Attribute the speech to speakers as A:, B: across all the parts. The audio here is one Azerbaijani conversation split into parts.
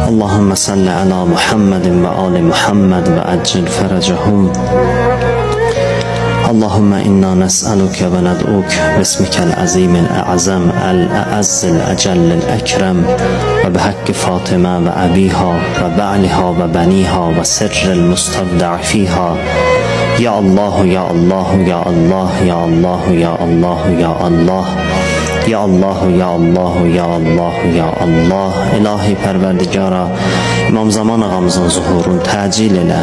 A: Allahümme salli ala Muhammedin ve ali Muhammed ve accil feracahum. اللهم إنا نسألك وندعوك باسمك العظيم الأعظم الأعز الأجل الأكرم وبحق فاطمة وأبيها وبعلها وبنيها وسر المستودع فيها يا الله يا الله يا الله يا الله يا الله يا الله Ya Allah, ya Allah, ya Allah, ya Allah. İlahi Pərverdigara, İmam Zaman ağamızın zuhurunu təcil elə.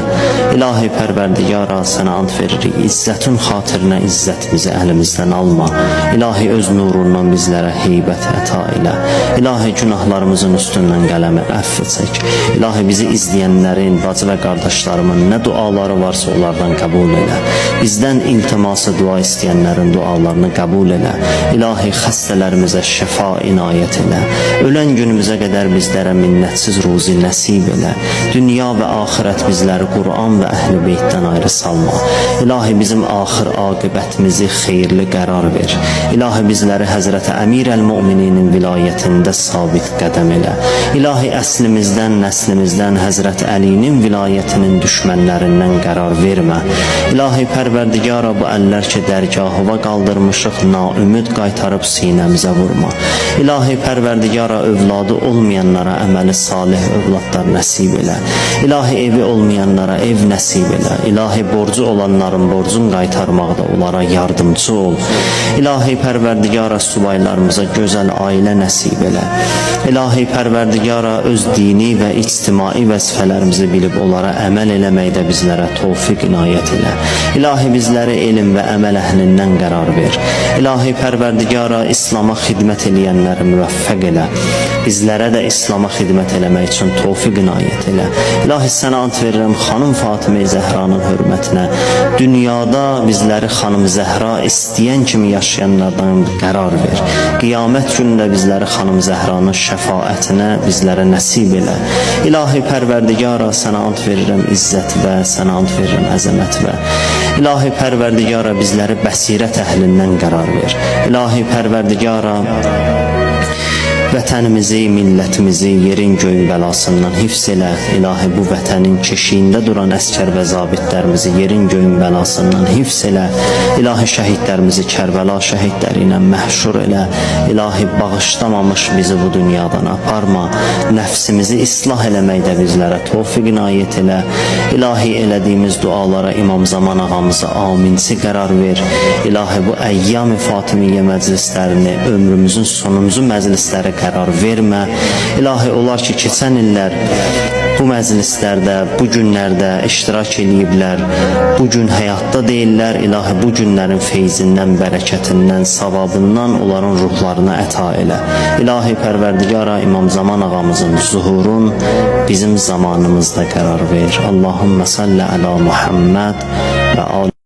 A: İlahi Pərverdigara, sənə ant veririk. İzzətin xatirinə izzətimizi əlimizdən alma. İlahi öz nurundan bizlərə heybət əta elə. İlahi günahlarımızın üstündən qələmi əfv çək. İlahi bizi izləyənlərin, bacı və qardaşlarımın nə duaları varsa onlardan qəbul elə. Bizdən iltiması dua istəyənlərin dualarını qəbul elə. İlahi xəstələrimizə şəfa inayət elə. Ölən günümüzə qədər bizlərə minnətsiz ruzi nəsib elə. Dünya və axirət bizləri Qur'an və əhl-i beytdən ayrı salma. İlahi bizim axır aqibətimizi xeyirli qərar ver. İlahi bizləri Həzrəti Əmir əl-Mömininin vilayətində sabit qədəm elə. İlahi əslimizdən, nəslimizdən Həzrəti Əlinin vilayətinin düşmənlərindən qərar vermə. İlahi Pərverdigara bu əllər ki dərgahıva qaldırmışıq, naümid qaytarıb sinəmizə vurma. İlahi Pərverdigara övladı olmayanlara əməli salih övladlar nəsib elə. İlahi evi olmayanlara ev nəsib elə. İlahi borcu olanların borcunu qaytarmaqda onlara yardımcı ol. İlahi Pərverdigara subaylarımıza gözəl ailə nəsib elə. İlahi Pərverdigara öz dini və ictimai vəzifələrimizi bilib onlara əməl eləməkdə bizlərə tövfiq inayət elə. İlahi bizləri elm və əməl əhlindən qərar ver. İlahi Pərverdigara İslama xidmət eləyənləri müvəffəq elə. Bizlərə də İslama xidmət eləmək üçün tövfiq inayət elə. İlahi sənə ant verirəm xanım Fatimə Zəhranın hörmətinə. Dünyada bizləri xanım Zəhra istəyən kimi yaşayanlardan qərar ver. Qiyamət günündə bizləri xanım Zəhranın şəfaətinə bizlərə nəsib elə. İlahi Pərverdigara sənə ant verirəm izzət və sənə ant verirəm əzəmət və. İlahi Pərverdigara bizləri bəsirət əhlindən qərar ver. İlahi Pərverdigara vətənimizi, millətimizi yerin göyün bəlasından hifz elə. İlahi bu vətənin keşiyində duran əskər və zabitlərimizi yerin göyün bəlasından hifz elə. İlahi şəhidlərimizi Kərbəla şəhidləri ilə məhşur elə. İlahi bağışlamamış bizi bu dünyadan aparma. Nəfsimizi islah eləməkdə bizlərə tövfiq inayət elə. İlahi elədiyimiz dualara İmam Zaman ağamıza aminsi qərar ver. İlahi bu əyyam-ı Fatimiyyə məclislərini ömrümüzün sonuncu məclisləri qərar vermə. İlahi olar ki, keçən illər bu məclislərdə, bu günlərdə iştirak eləyiblər. Bu gün həyatda deyillər. İlahi bu günlərin feyzindən, bərəkətindən, savabından onların ruhlarına əta elə. İlahi Pərverdigara İmam Zaman ağamızın zuhurun bizim zamanımızda qərar ver. Allahümme salli ala Muhammed və ali